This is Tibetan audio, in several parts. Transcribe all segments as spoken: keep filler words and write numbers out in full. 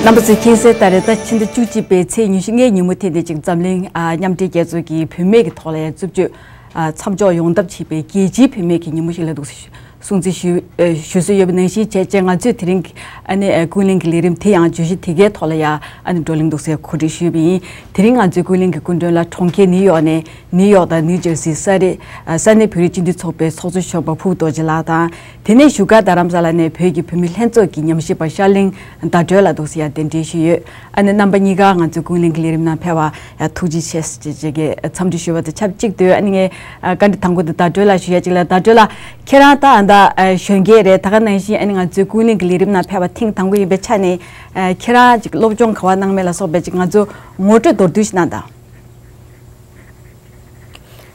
རྣམ་པ་ཚོས་མཁྱེན་གསལ་ལྟར་རེད། ད་ཕྱི་ཟླ་བཅུ་གཅིག་པའི་ཚེས་ཉི་ཤུ་ལྔའི་ཉིན་མོ་དེ་ནི་ཅིག་འཛམ་གླིང་ཨ་མཉམ་འབྲེལ་རྒྱལ་ཚོགས་ཀྱི་བུད་མེད་ཀྱི་ཐོག་ལ་ཡང་རྩུབ་སྤྱོད་ཨ་མཚམས་འཇོག་ཡོང་ཐབས་བྱེད་པའི་རྒྱལ་སྤྱིའི་བུད་མེད་ཀྱི་ཉིན་མོ་ཞིག་ལ་འདུག་སེ་སྲུང་བརྩི་ཞུ་ཨ་ཞུ་སྲོལ་ཡོད་པ་ནང་བཞིན་བྱས་རྗེས་ང་ཚོས་དེ་རིང་གི་ཨ་ནི་ཨ་ཀུན་གླེང་གི་ལས་རིམ་དེ་ཡང་བརྗོད་གཞི་དེ་གའི་ཐོག་ལ་ཡང་ཨ་ནི་བགྲོ་གླེང་འདུག་སེ་གོ་སྒྲིག་ཞུས་པ་ཡིན། དེ་རིང་ང་ཚོའི་ཀུན་གླེང་གི་སྐུ་མགྲོན་ལ་གྲོང་ཁྱེར་ནིའུ་ཡོག་ནས་ནིའུ་ཡོག་དང་ནིའུ་ཇར་སི་ས་རིགས་ཨ་ས་གནས་བོད་རིགས་སྤྱི་མཐུན་ཚོགས་པའི་ཚོགས་གཙོ་གཞོན་པ་ཕུར་བུ་རྡོ་རྗེ་ལགས་དང་། དེ་ནས་བཞུགས་སྒར་རྡ་རམ་ས་ལ་ནས་བོད་ཀྱི་བུད་མེད་ལྷན་ཚོགས་ཀྱི་ཉམས་ཞིབ་པ་ཤར་གླིང་ཟླ་སྒྲོལ་ལགས་འདུག་སེ་ཡང་གདན་འདྲེན་ཞུས་ཡོད། ཨ་ནི་རྣམ་པ་གཉིས་ཀ་ང་ཚོའི་ཀུན་གླེང་གི་ལས་རིམ་ནང་ཕེབས་པ་ཡང་ཐུགས་རྗེ་ཆེ་ཞེས་ཀྱི་འཚམས་འདྲི་ཞུ་བ་དང་ཆབས་ཅིག་ཏུ། ཨ་ནི་ངས་ཨ་བཀའ་འདྲི་དང་པོ་དེ་ཟླ་སྒྲོལ་ལགས་ཞུ་ཡ་ཅིག་ལ། ཟླ་སྒྲོལ་ལགས་ཁྱེད་རང་ད་ཨ་ད་ཨ་གཞོན་སྐྱེས་རེད། ད་ག་ནང་བཞིན་ཨ་ནི་ང་ཚོའི་ཀུན་གླེང་གི་ལས་རིམ་ནང་ཕེབས་པ་ཐེངས་དང་པོ་ཡིན་པའི་ཆ་ནས་ཨ་ཁྱེད་རང་ཅིག་སློབ་སྦྱོང་ག་བ་གནང་མེད་ལ་སོགས་པའི་ཅིག་ང་ཚོ་ངོ་སྤྲོད་མདོར་བསྡུས་ཤིག་གནང་དང་།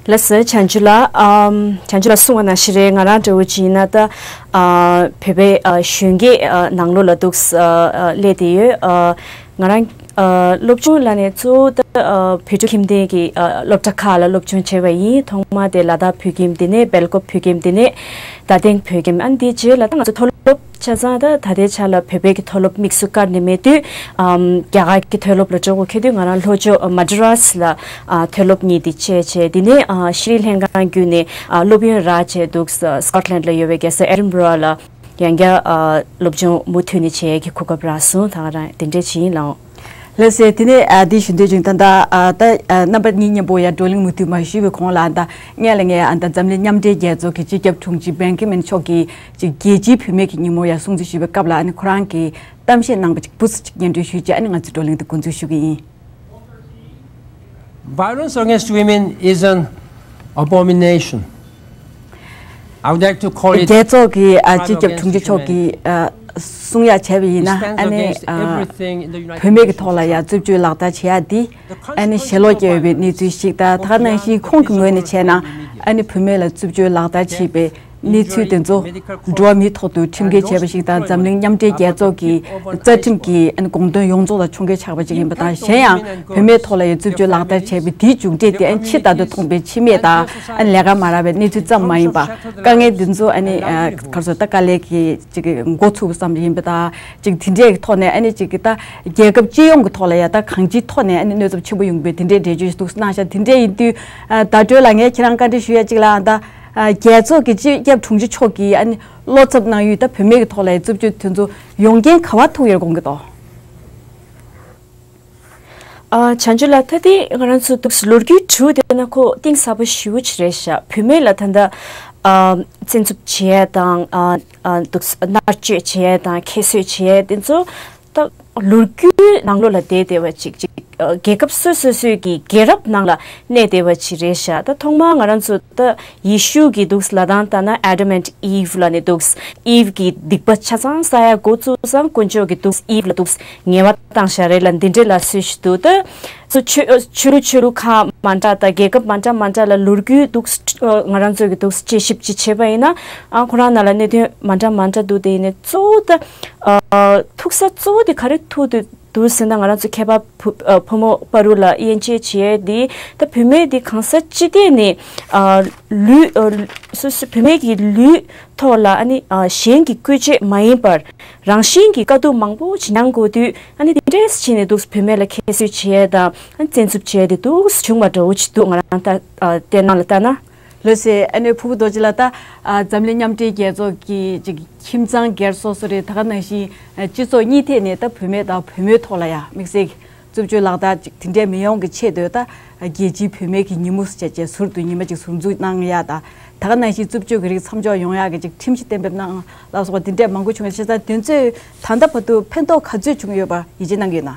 ལགས་སོ། བྱང་ཆུབ་ལགས། ཨམ། བྱང་ཆུབ་ལགས་གསུངས་པ་ནང་བཞིན་རེད། ང་རང་འདྲ་བོ་ཅིག་ཡིན་ན་ད། ཨ། བོད་པའི་ཨ་གཞོན་སྐྱེས་ཨ་ནང་ལོགས་ལ་འདུག་ཨ་ཨ་སླེབས་བསྡད་ཡོད། ཨ། ང་རང་ཨ་སློབ་སྦྱོང་ལ་ནས་གཙོ་བོ་ད་ཨ་བོད་ཕྲུག་ཁྱིམ་སྡེ་གི་ཨ་སློབ་གྲྭ་ཁག་ལ་སློབ་སྦྱོང་བྱས་པ་ཡིན། ཐོག་མ་དེ་ལ་དྭགས་བོད་ཁྱིམ། དེ་ནས་སྦེལ་ཀོབ་བོད་ཁྱིམ། དེ་ནས་རྡ་སྟེང་བོད་ཁྱིམ། ཨ་ནི་དེའི་རྗེས་ལ་ད་ང་ཚོ་མཐོ་སློབ། ཆ་ཚང་ད་ད་ལྟའི་ཆ་ལ་བོད་པའི་གི་མཐོ་སློབ་དམིགས་སུ་བཀར་ནས་མེད་དུས། ཨམ། རྒྱ་གར་གྱི་མཐོ་སློབ་ལ་འགྲོ་དགོས་ཁེལ་དུས་ང་རང་ལྷོ་ཕྱོགས་མ་ཌི་རཱས་ལ་ཨ་མཐོ་སློབ་གཉིས་དེ་བྱས་བྱས། དེ་ནས་ཨ་ཤྲི་ལི་ལྷན་ཁང་བརྒྱུད་ནས་ཨ་སློབ་ཡོན་རག་བྱས་འདུག་ས་སི་ཀོཊ་ལེན་ཌི་ལ་ཡོད་པའི་རྒྱལ་ས་ཨེ་ཌིན་བྷ་ར་ལ་ཡང་བསྐྱར་ཨ་སློབ་སྦྱོང་མུ་མཐུད་ནས་བྱེད་ཡས་ཀྱི་གོ་སྐབས་རག་སོང་། ད་ག་རང་དེ་འདྲས་བྱས་ཡིན་ལགས། ལགས་སེ། དེ་ནས་ཨ་འདི་ཞུ་འདོད་བྱུང་། ད་ལྟ་ཨ་ད་ཨ་རྣམ་པ་གཉིས་མཉམ་པོ་ཡ་བགྲོ་གླེང་མུ་མཐུད་མ་ཞུས་པའི་གོང་ལ་ཨ་ད་སྔོན་ལ་ངས་ཨ་ད་འཛམ་གླིང་མཉམ་འབྲེལ་རྒྱལ་ཚོགས་ཀྱི་སྤྱི་ཁྱབ་དྲུང་ཆེ་བན་ཀི་མུན་མཆོག་གིས་ཅིག་རྒྱལ་སྤྱིའི་བུད་མེད་ཀྱི་ཉིན་མོ་ཡ་སྲུང་བརྩི་ཞུས་པའི་སྐབས་ལ་ཨ་ནི་ཁོ་རང་གིས་གཏམ་བཤད་གནང་པ་ཅིག་འབུ་ཙམ་ཅིག་སྙན་སྒྲོན་ཞུས་རྗེས་ཨ་ནི་ང་ཚོས་བགྲོ་གླེང་དེ་འགོ་འཛུགས་ཞུ་གི་ཡིན། Violence against women is an abomination. I would like to call it རྒྱལ་ཚོགས་ཀྱི་ཨ་སྤྱི་ཁྱབ་དྲུང་ཆེ་མཆོག་གིས་ཨ་གསུང་ཡ་བྱས་པ་ཡིན་ན་ཨ་ནི་ཨ་བུད་མེད་ཀྱི་ཐོག་ལ་ཡ་རྩུབ་སྤྱོད་ལག་བསྟར་བྱེད་ཡ་འདི་ཨ་ནི་ཞེ་ལོག་སྐྱེ་བའི་གནས་ཚུལ་ཞིག་དང་། ད་ག་ནང་བཞིན་ཁོང་གི་ངོས་ནས་བྱས་ན་ཨ་ནི་བུད་མེད་ལ་རྩུབ་སྤྱོད་ལག་བསྟར་བྱེད་པའི་གནས་ཚུལ་དེ་ཚོ་འགྲོ་བ་མིའི་ཐོག་ཏུ་ཁྲིམས་འགལ་བྱས་པ་ཞིག་དང་། འཛམ་གླིང་མཉམ་འབྲེལ་རྒྱལ་ཚོགས་ཀྱི་རྩ་ཁྲིམས་ཀྱི་ཨ་ནི་དགོངས་དོན་ཡོངས་རྫོགས་ལ་མཚུངས་འགལ་ཆགས་པ་ཅིག་ཡིན་པ་དང་། གཞན་ཡང་བུད་མེད་ཐོག་ལ་ཡ་རྩུབ་སྤྱོད་ལག་བསྟར་བྱས་པའི་དེའི་མཇུག་འབྲས་དེ་ཨ་ནི་ཕྱི་ལྟར་དུ་མཐོང་པའི་ཕྱི་མིག་དང་ཨ་ནི་ལས་ཀ་མ་རག་པའི་གནས་ཚུལ་ཙམ་མ་ཡིན་པ། དཀའ་ངལ་འདི་ཚོ་ཨ་ནི་ཨ་ག་རེ་ཟེར། ད་དཀའ་ལས་ཀྱི་ཅིག་འགོ་ཚུགས་པ་ཙམ་ཡིན་པ་དང་། ཅིག་དེ་འདྲའི་ཐོག་ནས་ཨ་ནི་ཅིག་ད་རྒྱལ་ཁབ་སྤྱི་ཡོངས་ཀྱི་ཐོག་ལ་ཡ་ད་གང་ཅིའི་ཐོག་ནས་ཨ་ནི་གནོད་ཚབས་ཆེན་པོ་ཡོང་པའི་དེ་འདྲའི་འགྲེལ་བརྗོད་ཞིག་འདུག་གནང་ཤག་དེ་འདྲའི་ཡིན་དུས་ཨ་ཟླ་སྒྲོལ་ལགས། ངས་ཁྱེད་རང་བཀའ་འདྲི་ཞུ་ཡ་གཅིག་ལ་ཨ་ད་ཨ་རྒྱལ་ཚོགས་ཀྱི་སྤྱི་ཁྱབ་དྲུང་ཆེ་མཆོག་གིས་ཨ་ནི་བློ་འཚབ་གནང་ཡུལ་ད་བུད་མེད་ཀྱི་ཐོག་ལ་ཡ་རྩུབ་སྤྱོད་དེ་ཚོ་ཡོང་རྐྱེན་ག་བ་ཐུག་ཡོད་དགོངས་ཀྱི་འདུག་ཨ། བྱང་ཆུབ་ལགས། ད་དེ་ང་རང་ཚོ་འདུག་ལོ་རྒྱུས་དྲུག་དེ་ན་ཁོ་གཏིང་ཟབ་པོ་ཞེ་པོ་ཅིག་རེད་ཤག་བུད་མེད་ལ་ད་ལྟ་ཨ་བཙན་འཛུལ་བྱེད་ཡས་དང་ཨ་ཨ་འདུག་མནར་གཅོད་བྱེད་ཡས་དང་ཁྱད་གསོད་བྱེད་ཡས་དེ་ཚོ་ད་ལོ་རྒྱུས་ནང་ལོགས་ལ་བསྡད་བསྡད་པ་ཅིག་ཅིག་ཨ་རྒྱལ་ཁབ་སོ་སོ་སོའི་གི་རྒྱལ་རབས་ནང་ལ་གནས་བསྡད་པ་ཅིག་རེད་ཤག་ད་ཐོག་མར་ང་རང་ཚོ་ད་ཡེ་ཤུ་གི་འདུག་ལ་དང་ལྟ་ན་Adam and Eve ལ་ནི་འདུག་ཨིབ་གི་སྡིག་པ་ཆ་ཚང་བསགས་ཡ་འགོ་བཙུགས་སང་དཀོན་མཆོག་གི་འདུག་ཨིབ་ལ་འདུག་ངལ་བ་བཏང་བཞག་རེད་ལ་འདི་འདྲས་ལ་སྲོལ་ཞིག་འདུག་ད་སུ་ཆོས་ཆོས་ལུགས་ཆོས་ལུགས་ཁག་མ་འདྲ་དང་རྒྱལ་ཁབ་མ་འདྲ་མ་འདྲ་ལ་ལོ་རྒྱུས་འདུག་ང་རང་ཚོ་གི་འདུག་དཔྱད་ཞིབ་ཅིག་བྱས་པ་ཡིན་ན་ཨ་ཁོ་རང་ནང་ལ་གནད་དོན་མ་འདྲ་མ་འདྲ་འདུག་དེ་ཡིན་ནའི་གཙོ་བོ་ད་ཐུག་ས་གཙོ་བོ་དེ་ག་རེ་ཐུག་འདུག་འདུག་ཟེར་ན་ང་རང་ཚོ་མཁས་པ་བུ་ཨ་ཕོ་མོ་བར་དུ་ལ་དབྱེ་འབྱེད་བྱས་ཏེ་ད་བུད་མེད་འདི་གང་ཟག་སྤྱི་སྟེང་ནས་ཨ་ལུས་ཨ་སོ་སོ་བུད་མེད་ཀྱི་ལུས་ཐོག་ལ་ཨ་ནི་ཨ་གཞན་གྱི་བཀོལ་སྤྱོད་མ་ཡིན་པར་རང་བཞིན་གྱི་དཀའ་སྡུག་མང་པོ་ཅིག་མྱངས་དགོས་དུས་ཨ་ནི་དེ་འདྲས་བྱས་ནས་འདུག་བུད་མེད་ལ་ཁྱད་གསོད་བྱས་དང་ཨ་ནི་བཙན་འཛུལ་བྱས་ཏེ་འདུག་བྱུང་བ་འདྲ་བོ་ཅིག་འདུག་ང་རང་ད་ཨ་བལྟས་ན་ལ་ལྟ་ན། ལགས་སེ། ཨ་ནི་ཕུར་བུ་རྡོ་རྗེ་ལགས། ད་ཨ་འཛམ་གླིང་མཉམ་འབྲེལ་རྒྱལ་ཚོགས་ཀྱི་ཅིག་ཁྱིམ་ཚང་སྒེར་སོ་སོ་རེད། ད་ག་ནང་བཞིན་ཨ་སྤྱི་ཚོགས་གཉིས་ཐད་ནས་ད་བུད་མེད་དང་བུ་མོའི་ཐོག་ལ་ཡང་དམིགས་བསལ་གྱི་རྩུབ་སྤྱོད་ལག་བསྟར་ཅིག་དེ་འདྲས་མི་ཡོང་གི་ཆེད་དུ་ད་རྒྱལ་སྤྱིའི་བུད་མེད་ཀྱི་ཉིན་མོ་ཟེར་བྱས་ཟུར་དུ་ཉི་མ་ཅིག་ཟུར་འཛུགས་གནང་ཡ་ད། ད་ག་ནང་བཞིན་རྩུབ་སྤྱོད་ཀྱི་རིགས་མཚམས་འཇོག་ཡོང་ཡ་གི་ཅིག་ཁྲིམས་གཞི་གཏན་འབེབས་གནང་ལ་སོགས་པ་དེ་འདྲས་མང་པོ་བྱུང་ཡོད། བྱས་ཙང་དེ་ཚོས་ད་ལྟ་བར་དུ་ཕན་ཐོགས་ག་ཚོད་བྱུང་ཡོད་པ་ཡིད་ཆེས་གནང་གི་ཡོད་ན།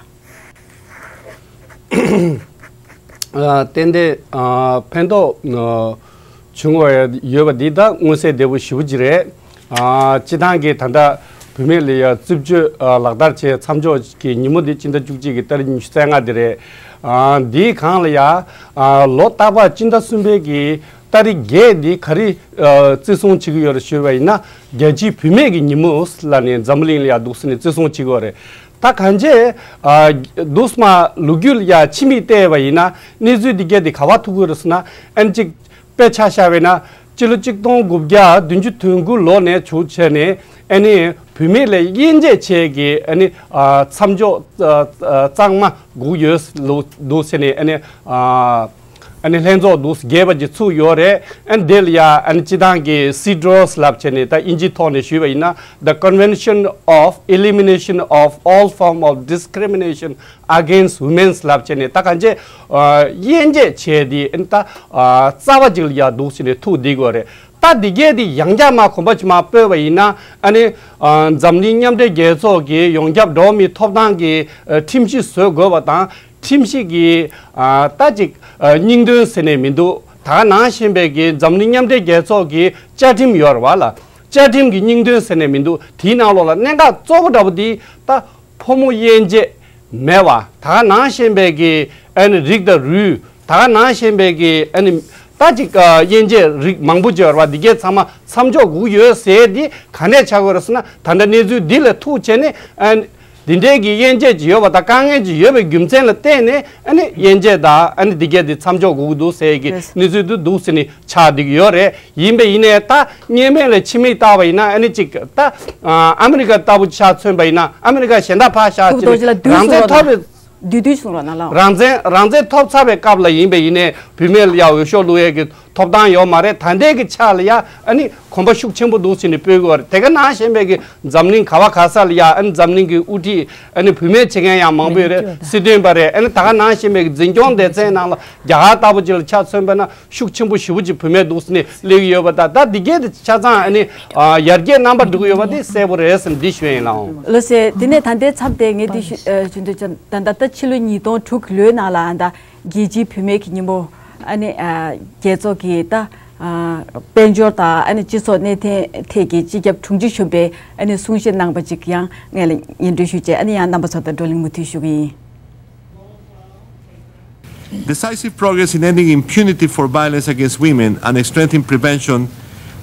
ཨ་ཏན་ཏན་ཨ་ཕན་ཐོགས་ཨ་བྱུང་བ་ཡོད་པ་འདི་ད་མངོན་གསལ་དོད་པོ་ཞེ་པོ་ཅིག་རེད། ཨ་སྤྱི་བཏང་གི་ད་ལྟ་བུད་མེད་ལ་ཡ་རྩུབ་སྤྱོད་ཨ་ལག་བསྟར་བྱས་མཚམས་འཇོག་གི་ཉིན་མོ་འདི་སྤྱི་ཟླ་བཅུ་གཅིག་གི་ཏ་རིག་ཉི་ཤུ་རྩ་ལྔ་འདི་རེད། ཨ་འདིའི་སྒང་ལ་ཡ་ཨ་ལོ་རྟག་པར་སྤྱི་ཟླ་གསུམ་པའི་གི་ཏ་རིག་བརྒྱད་འདི་ག་རེ་ཨ་བརྩི་སྲུང་བྱེད་ཀྱི་ཡོད་རེད་ཞུས་པ་ཡིན་ན། རྒྱལ་སྤྱིའི་བུད་མེད་ཀྱི་ཉིན་མོ་ལ་ནི་འཛམ་བུ་གླིང་ལ་ཡ་འདུག་སེ་ནས་བརྩི་སྲུང་བྱེད་ཀྱི་ཡོད་རེད། ད་གང་བྱས་ཨ་འདུག་སེ་མ་ལོ་རྒྱུས་ལ་ཡ་ཕྱི་མིག་བལྟས་པ་ཡིན་ན་གནས་ཚུལ་འདི་གས་འདི་ག་བ་ཐུག་གི་རེད་ཟེར་ན། ཨན་ཅིག་དཔེ་ཆ་བཞག་པ་ཡིན་ན་ སྤྱི་ལོ་གཅིག་སྟོང་དགུ་བརྒྱ་བདུན་ཅུ་དོན་དགུ་ལོ་ནས་བྱུང་བྱས་ནས་ཨ་ནི་བུད་མེད་ལ་དབྱེ་འབྱེད་བྱེད་ཀྱི་ཨ་ནི་ཨ་མཚམས་འཇོག་ཨ་ཨ་གཙང་མ་དགོས་ཡོད་ལོ་འདུག་ཟེར་ནས་ཨ་ནི་ཨ་ཨ་ནི་ལྷན་ཚོགས་འདུག་རྒྱས་པ་ཅིག་ཚུགས་ཡོད་རེད། ཨ་ནི་དེ་ལ་ཡ་ཨ་ནི་སྤྱི་བཏང་གི་སི་ཌོ་ལབ་བྱས་ནས་ད་དབྱིན་ཇིའི་ཐོག་ནས་ཞུས་པ་ཡིན་ན། The Convention of Elimination of All Form of Discrimination Against Women ལབ་བྱས་ནས་ད་གང་ཅི་ཨ་དབྱེ་འབྱེད་བྱས་ཏེ་ཨ་ནི་ད་ཨ་རྩ་བ་ཅིག་ལ་ཡ་འདུག་ཟེར་ནས་ཐུགས་བསྡད་དགོས་རེད། ད་འདི་གས་དེ་ཡང་བསྐྱར་མ་གོམ་པ་ཕྱི་མ་སྤོས་པ་ཡིན་ན་ཨ་ནི་ཨ་འཛམ་གླིང་མཉམ་འབྲེལ་རྒྱལ་ཚོགས་ཀྱི་ཡོངས་ཁྱབ་འགྲོ་བ་མིའི་ཐོབ་ཐང་གི་ཨ་ཁྲིམས་གཞི་བཟོ་དགོས་པ་དང་། ཁྲིམས་གཞི་གི་ཨ་ད་ཅིག་ཨ་སྙིང་དོན་ཟེར་ནས་མི་འདུག་ད་ག་ནང་བཞིན་པའི་གི་འཛམ་གླིང་མཉམ་འབྲེལ་རྒྱལ་ཚོགས་ཀྱི་བཅའ་ཁྲིམས་ཡོད་རེད་བ་ལ། བཅའ་ཁྲིམས་ཀྱི་སྙིང་དོན་ཟེར་ནས་མི་འདུག་དེའི་ནང་ལོགས་ལ་གནད་འགག་གཙོ་བོ་འདྲ་པོ་དེ་ད་ཕོ་མོ་དབྱེ་འབྱེད་མེད་པ། ད་ག་ནང་བཞིན་པའི་གི་ཨ་ནི་རིགས་དང་རུས། ད་ག་ནང་བཞིན་པའི་གི་ཨ་ནི་ད་ཅིག་ཨ་དབྱེ་འབྱེད་རིགས་མང་པོ་ཅིག་ཡོད་རེད་བ། འདི་གས་ཚང་མ་མཚམས་འཇོག་དགོས་ཡོད་ཟེར་དེ་ག་ནས་ཆགས་དགོས་རེད་ཟེར་ན། ད་ལྟ་གནས་ཚུལ་འདི་ལ་ཐུག་བྱས་ནས་ཨ་ནི་འདི་འདྲའི་གི་དབྱེ་འབྱེད་ཅིག་ཡོད་པ་དང་དཀའ་ངལ་ཅིག་ཡོད་པའི་རྒྱུ་མཚན་ལ་བརྟེན་ནས་ཨ་ནི་དབྱེ་འབྱེད་དང་ཨ་ནི་འདི་གས་དེ་མཚམས་འཇོག་དགོས་ཀྱི་འདུག་ཟེར་གི་ཡེས། གནས་ཚུལ་དུ་འདུག་ཟེར་ནས་ཆགས་བསྡད་ཀྱི་ཡོད་རེད། ཡིན་པ་ཡིན་ནའི་ད་བརྙན་སྨད་ལ་ཕྱི་མིག་བལྟས་པ་ཡིན་ན་ཨ་ནི་ཅིག་ད་ཨ་མི་རི་ཀ་ལྟ་བུ་ཆ་མཚོན་པ་ཡིན་ན། ཨ་མི་རི་ཀ་གཞན་དག་ཕར་བཞག་ཐུབ་རྡོ་རྗེ་ལགས་བསྡུས་གསུངས་རོགས་གནང་། རང་བཙན་ཐོབ་པའི་བསྡུས་བསྡུས་གསུངས་རོགས་གནང་ལགས། རང་བཙན་རང་བཙན་ཐོབ་ཚར་བའི་སྐབས་ལ་ཡིན་པ་ཡིན་ནའི་བུད་མེད་ལ་ཡ་འོས་ཤོག་བླུག་ཡས་ཀྱི་ཐོབ་ཐང་ཡོད་མ་རེད། ད་ལྟའི་གི་ཆ་ལ་ཡ་ཨ་ནི་གོམ་པ་ཤུགས་ཆེན་པོ་འདུག་ཟེར་ནས་སྤོས་ཀྱི་ཡོད་རེད། དེ་ག་ནང་བཞིན་པའི་གི་འཛམ་གླིང་ག་བ་ག་ས་ལ་ཡ་ཨ་ནི་འཛམ་གླིང་གི་དབུ་ཁྲིད་ཨ་ནི་བུད་མེད་བྱེད་མཁན་ཡང་མང་པོ་ཡོད་རེད། སྲིད་དོན་པ་རེད། ཨ་ནི་ད་ག་ནང་བཞིན་པའི་གི་འཛིན་སྐྱོང་སྡེ་ཚན་ནང་ལ་རྒྱ་གར་ལྟ་བུ་ཅིག་ལ་ཆ་མཚོན་པ་ན་ཤུགས་ཆེན་པོ་ཞེ་པོ་ཅིག་བུད་མེད་འདུག་ཟེར་ནས་སླེབས་ཀྱི་ཡོད་པ་དང་། ད་འདི་གས་དེ་ཆ་ཚང་ཨ་ནི་ཨ་ཡར་རྒྱས་རྣམ་པ་འགྲོ་གི་ཡོད་པ་དེ་གསལ་པོ་རེད་ཟེར་ནས་འདི་ཞུ་ཡིན་ལགས། ལགས་སེ། དེ་ནས་ད་ལྟའི་མཚམས་དེ་ངས་འདི་ཞུ་ཨ་ཞུ་འདོད་བྱུང་། ད་ད་ལྟ་ཕྱི་ལོ་ཉིས་སྟོང་དྲུག་གི་ལོའི་ནང་ལ་ད་རྒྱལ་སྤྱིའི་བུད་མེད་ཀྱི་ཉིན་མོ་ཨ་ནི་ཨ་རྒྱལ་ཚོགས་ཀྱི་ད་ཨ་དཔལ་འབྱོར་དང་ཨ་ནི་སྤྱི་ཚོགས་གནད་དོན་ཐད་ཀྱི་སྤྱི་ཁྱབ་དྲུང་ཆེ་གཞོན་པས་ཨ་ནི་གསུང་བཤད་གནང་པ་ཅིག་ཡང་ངས་ལ་སྙན་སྒྲོན་ཞུ་བྱས། ཨ་ནི་ཡང་རྣམ་པ་ཚོ་དང་བགྲོ་གླེང་མུ་མཐུད་ཞུ་གི་ཡིན། Decisive progress in ending impunity for violence against women and strengthening prevention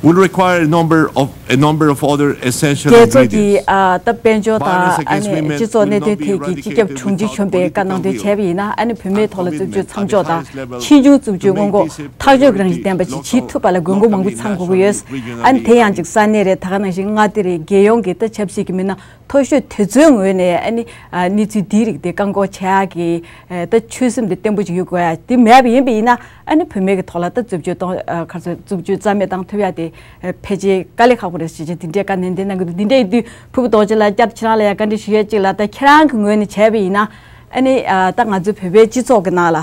will require a number of, a number of other essential ingredients. རྒྱལ་ཚོགས་ཀྱི་ཨ་ད་དཔལ་འབྱོར་དང་ཨ་ནི་སྤྱི་ཚོགས་གནད་དོན་ཐད་ཀྱི་སྤྱི་ཁྱབ་དྲུང་ཆེ་གཞོན་པས་བཀའ་གནང་དོན་བྱས་པ་ཡིན་ན། ཨ་ནི་བུད་མེད་ཐོག་ལ་རྩུབ་སྤྱོད་མཚམས་འཇོག་དང་ཕྱིས་འབྱུང་རྩུབ་སྤྱོད་སྔོན་འགོག་ཐག་གཅོད་ཀྱི་རང་བཞིན་ལྡན་པ་ཞིག་བྱེད་ཐུབ་པ་ལ་དགོས་མཁོ་མང་པོ་ཚང་དགོས་ཀྱི་ཡོད། ཨ་ནི་དེ་ཡང་ཅིག་ས་གནས་རེད། ད་ག་ནང་བཞིན་མངའ་སྡེ་རེད། རྒྱལ་ཡོངས་ཀྱི་ད་ཆབ་སྲིད་ཀྱི་མི་སྣ་མཐོ་ཤོས་དེ་ཚོའི་ངོས་ནས་ཨ་ནི་ཨ་གནས་ཚུལ་འདིའི་རིགས་དེ་བཀག་འགོག་བྱེད་ཡག་གི་ཨ་ད་ཆོད་སེམས་དེ་བརྟན་པོ་ཅིག་ཡོད་དགོས་ཡ། དེ་མེད་པ་ཡིན་པ་ཡིན་ན་ཨ་ནི་བུད་མེད་ཀྱི་ཐོག་ལ་ད་རྩུབ་སྤྱོད་གཏོང་ཨ་ག་ཚོད་རྩུབ་སྤྱོད་རྩ་མེད་བཏང་ཐུབ་ཡ་དེ་ཨ་ཕལ་ཆེར་དཀའ་ལས་ཁག་པོ་རེད་ཟེར་བྱས་འདི་འདྲའི་བཀའ་ནན་ཏན་གནང་གི་འདུག་འདི་འདྲའི་དུས་ཕུར་བུ་རྡོ་རྗེ་ལགས་བསྐྱར་ཁྱེད་རང་ལ་ཡ་བཀའ་འདྲི་ཞུ་ཡ་གཅིག་ལ། ད་ཁྱེད་རང་གི་ངོས་ནས་བྱས་པ་ཡིན་ན་ཨ་ནི་ཨ་ད་ང་ཚོའི་བོད་པའི་སྤྱི་ཚོགས་ཀྱི་ནང་ལ་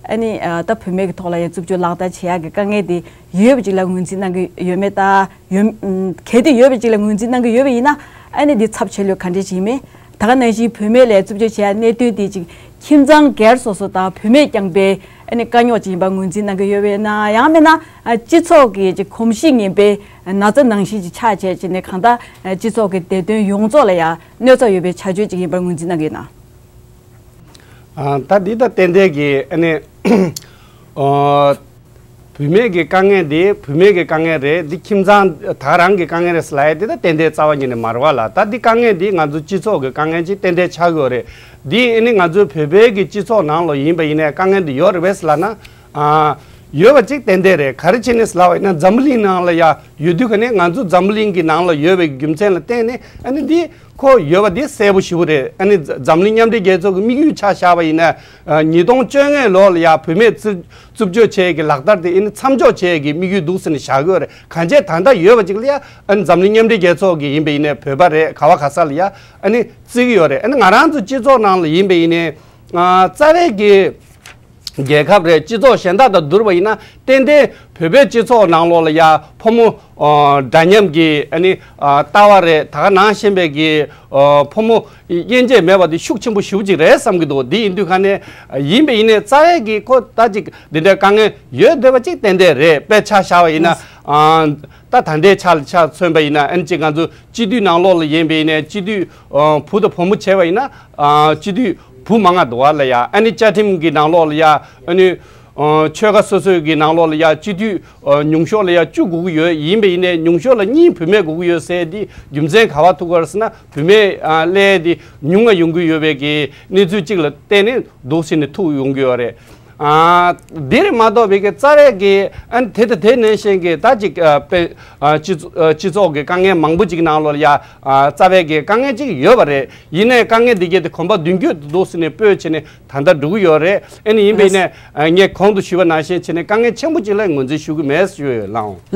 ཨ་ནི་ཨ་ད་བུད་མེད་ཀྱི་ཐོག་ལ་ཡ་རྩུབ་སྤྱོད་ལག་བསྟར་བྱེད་ཡག་གི་དཀའ་ངལ་དེ་ཡོད་པ་ཅིག་ལ་ངོས་འཛིན་གནང་གི་ཡོད་མེད། ད་ཡོད་ཨམ་གལ་ཏེ་ཡོད་པ་ཅིག་ལ་ངོས་འཛིན་གནང་གི་ཡོད་པ་ཡིན་ན་ཨ་ནི་འདི་ཚབས་ཆེ་ལོས་ག་འདྲས་ཅིག་ཡིན་མིན། ད་ག་ནང་བཞིན་བུད་མེད་ལ་རྩུབ་སྤྱོད་བྱེད་ཡ་གནད་དོན་དེ་ཅིག་ཁྱིམ་ཚང་སྒེར་སོ་སོ་དང་བུད་མེད་རྐྱང་པའི་ཨ་ནི་དཀའ་རྙོག་ཅིག་ཡིན་པ་ངོས་འཛིན་གནང་གི་ཡོད་པས་ན། ཡང་མིན་ན་ཨ་སྤྱི་ཚོགས་ཀྱི་ཅིག་གོམས་གཤིས་ངན་པའི་ན་ཚ་ནང་བཞིན་ཅིག་ཆགས་བྱས་བྱས་ནས་གང་ལྟར་ཨ་སྤྱི་ཚོགས་ཀྱི་བདེ་དོན་ཡོངས་རྫོགས་ལ་ཡ་གནོད་འཚེ་ཡོད་པའི་བྱ་སྤྱོད་ཅིག་ཡིན་པར་ངོས་འཛིན་གནང་གི་ཡོད་ན། ཨ་ད་འདི་ད་ཏན་ཏན་གྱི་ཨ་ནི་ཨོ་བུད་མེད་ཀྱི་དཀའ་ངལ་འདི་བུད་མེད་ཀྱི་དཀའ་ངལ་རེད། འདི་ཁྱིམ་ཚང་ད་རང་གི་དཀའ་ངལ་རེད་ཟེར་ལབ་ཡ་འདི་ད་ཏན་ཏན་རྩ་བ་ཉིད་ནས་མ་རེད་བ་ལ། ད་འདི་དཀའ་ངལ་འདི་ང་ཚོ་སྤྱི་ཚོགས་ཀྱི་དཀའ་ངལ་ཅིག་ཏན་ཏན་ཆགས་ཀྱི་ཡོད་རེད། འདི་ཨ་ནི་ང་ཚོའི་བོད་པའི་གི་སྤྱི་ཚོགས་ནང་ལ་ཡིན་པ་ཡིན་ནའི་དཀའ་ངལ་འདི་ཡོད་རེད་པས་ཟེར་ལབ་ན། ཨ་ཡོད་པ་ཅིག་ཏན་ཏན་རེད། ག་རེ་བྱས་ནས་ཟེར་ལབ་པ་ཡིན་ན་འཛམ་བུ་གླིང་ནང་ལ་ཡ་ཡོད་དུས་ག་ནས་ང་ཚོ་འཛམ་བུ་གླིང་གི་ནང་ལ་ཡོད་པའི་རྒྱུ་མཚན་ལ་བརྟེན་ནས་ཨ་ནི་འདི་ཁོ་ཡོད་པ་འདི་གསལ་པོ་ཞེ་པོ་རེད། ཨ་ནི་འཛམ་གླིང་མཉམ་འབྲེལ་རྒྱལ་ཚོགས་ཀྱི་དམིགས་ཡུལ་ཆ་བཞག་པ་ཡིན་ན། ཨ་ཉིས་སྟོང་བཅོ་ལྔ་ལོ་ལ་ཡ་བུད་མེད་རྩུབ་རྩུབ་སྤྱོད་བྱེད་ཀྱི་ལག་བསྟར་དེ་ཨ་ནི་མཚམས་འཇོག་བྱེད་ཀྱི་དམིགས་ཡུལ་འདུག་ཟེར་ནས་བཞག་གི་ཡོད་རེད། གང་བྱས་ད་ལྟ་ཡོད་པ་ཅིག་ལ་ཡ་ཨ་ནི་འཛམ་གླིང་མཉམ་འབྲེལ་རྒྱལ་ཚོགས་ཀྱི་ཡིན་པ་ཡིན་ནའི་བོད་པ་རེད། ག་བ་ག་ས་ལ་ཡ་ཨ་ནི་བརྩི་གི་ཡོད་རེད། ཨ་ནི་ང་རང་ཚོ་སྤྱི་ཚོགས་ནང་ལ་ཡིན་པ་ཡིན་ནའི་ཨ་རྩ་བའི་གི་རྒྱལ་ཁབ་རེད། སྤྱི་ཚོགས་གཞན་དག་དང་བསྡུར་བ་ཡིན་ན་ཏན་ཏན་བོད་པའི་སྤྱི་ཚོགས་ནང་ལོགས་ལ་ཡ་ཕོ་མོ་ཨ་འདྲ་མཉམ་གྱི་ཨ་ནི་ཨ་ལྟ་བ་རེད། ད་ག་ནང་བཞིན་པའི་གི་ཨ་ཕོ་མོ་དབྱེ་འབྱེད་མེད་པ་དེ་ཤུགས་ཆེན་པོ་ཞེ་པོ་ཅིག་རེད་བསམ་གྱི་འདུག་འདི་ཡིན་དུས་ག་ནས་ཡིན་པ་ཡིན་ནའི་རྩ་བའི་གི་ཁོ་ད་ཅིག་འདི་འདྲའི་དཀའ་ངལ་ཡོད་བསྡད་པ་ཅིག་ཏན་ཏན་རེད། དཔེ་ཆ་བཞག་པ་ཡིན་ན་ཨ་ད་ད་ལྟའི་ཆ་ལ་ཆ་མཚོན་པ་ཡིན་ན་ཨ་ནི་ཅིག་ང་ཚོ་སྤྱི་འཐུས་ནང་ལོགས་ལ་ཡིན་པ་ཡིན་ནའི་སྤྱི་འཐུས་ཨ་བུ་དང་བུ་མོ་བྱས་པ་ཡིན་ན་ཨ་སྤྱི་འཐུས་བུ་མང་ང་འདུག་བ་ལ་ཡ། ཨ་ནི་བཅའ་ཁྲིམས་ཀྱི་ནང་ལོགས་ལ་ཡ་ཨ་ནི་ཨ་ཆོལ་ཁ་སོ་སོའི་གི་ནང་ལོགས་ལ་ཡ་སྤྱི་འཐུས་ཨ་ཉུང་ཤོས་ལ་ཡ་བཅུ་དགོས་ཀྱི་ཡོད། ཡིན་པ་ཡིན་ནའི་ཉུང་ཤོས་ལ་གཉིས་བུད་མེད་དགོས་ཀྱི་ཡོད་ཟེར་དེ་རྒྱུ་མཚན་ག་བ་ཐུག་གི་རེད་ཟེར་ན། བུད་མེད་ཨ་སླེབས་དེ་ཉུང་ང་ཡོང་གི་ཡོད་པའི་གི་གནས་ཚུལ་གཅིག་ལ་བརྟེན་ནས་འདུག་ཟེར་ནས་ཐུག་ཡོང་གི་ཡོད་རེད། ཨ། འདིར་མ་གཏོགས་པའི་གི་རྩ་བའི་གི་ཨ་ནི་དེ་དང་དེ་ནང་བཞིན་གི་ད་ཅིག་ཨ་དཔེ་ཨ་སྤྱི་ཚོ་ཨ་སྤྱི་ཚོགས་ཀྱི་དཀའ་ངལ་མང་པོ་ཅིག་ནང་ལོགས་ལ་ཡ་ཨ་རྩ་བའི་གི་དཀའ་ངལ་ཅིག་ཡོད་པ་རེད། ཡིན་ནའི་དཀའ་ངལ་འདི་གས་དེ་གོམ་པ་མདུན་སྐྱོད་དུ་འདུག་ཟེར་ནས་སྤོས་བྱས་ནས་ད་ལྟ་འགྲོ་གི་ཡོད་རེད། ཨ་ནི་ཡིན་པས་ལགས། ནས་ཨ་ངས་གོང་དུ་ཞུས་པ་ནང་བཞིན་བྱས་ནས་དཀའ་ངལ་ཆེན་པོ་ཅིག་ལ་ངོས་འཛིན་ཞུ་གི་མེད་ཞུ་ཡོད་ལགས།